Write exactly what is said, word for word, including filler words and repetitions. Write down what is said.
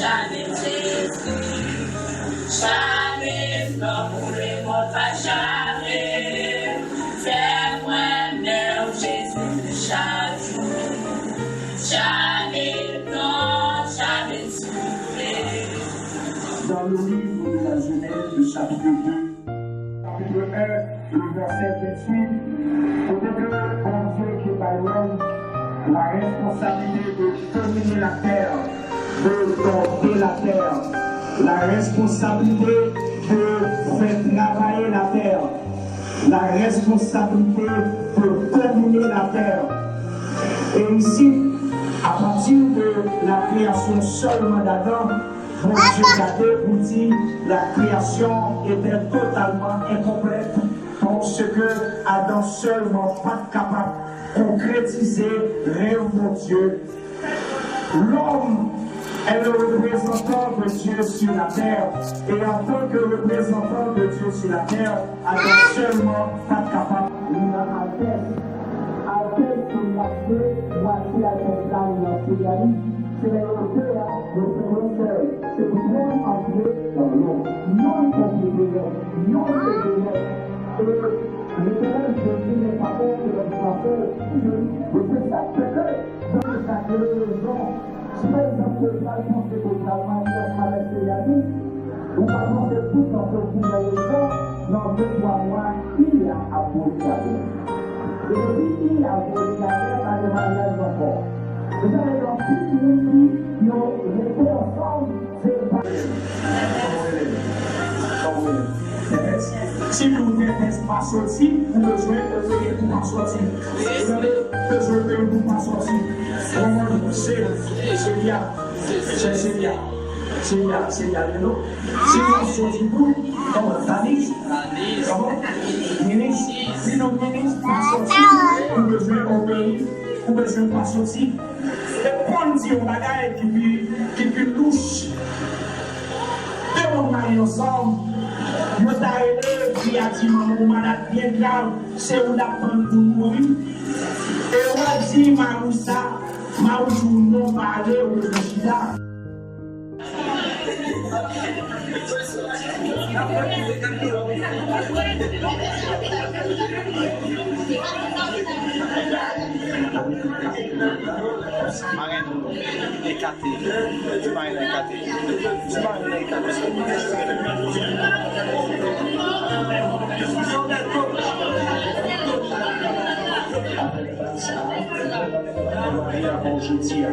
Chame Jezi, chame m, non pou lemò pa chame m. Fè mwen renmen w, Jezi, pou chak jou. Chame m, non, chame m, souple. Dans le livre de la Genèse, le chapitre deux, chapitre un, le verset vingt-huit, kote ke Bondye te bay lòm la responsabilite de domine la tè, de dòte la tè, la responsabilite de fè travay la tè, la responsabilite de domine la tè. E isit, apati de la kreyasyon sèlman d'Adam, Bondye gade pou di la création était totalement incomplète, paske Adan sèlman pa t kapab konkretize rèv Bondye. L'homme est le représentant de Dieu sur la terre, et en tant que représentant de Dieu sur la terre, Adan sèlman pa t kapab. Li nan Altès. Altès se l ap fè, mwatye Altès la li nan Seyali. Se lè yo fè a, yo fè yon sèl. Se pou twòn antre nan lò. Yon pwopriyetè, yon pwopriyetè. E Letènèl Jezi, men pa pè ke lòm frape, se li. E se sa k fè ke, donk, sa k rele rezon. Si pa egzanp, ou pral panse ke ou pral maryaj avèk Seyani, ou pa panse tout nan fè ou fini nan rezon, nan de twa mwa, fi a ap voye gade. E depi fi a voye gade, pa gen maryaj ankò. Ou konnen gen anpil moun ki yo rete ansanm, se pa. Kòman ou rele? Kòman ou rele? Tètès. Si nou Tètès pa soti, ou bezwen obeye pou pa soti. Ou tande? Bezwen obeye pou pa soti. Kòman se, Selia? Se Selia. Selia, Selia, you know? Si nou soti pou, kòman? Danis? Kòman? Minis? Si nou minis pa soti, ou bezwen obeyi, ou bezwen pa soti. E pou m di yon bagay ki pi, ki pi louch. De moun marye ansanm, yo ta rele fi a di manman ou malad byen grav, se ou l ap tann pou mouri. E w ap di mari w sa, mari w di w non, pa ale, ou bezwen chita. Marenn ekate. Ti marenn ekate. Ti marenn ekate. Maryaj jodi a.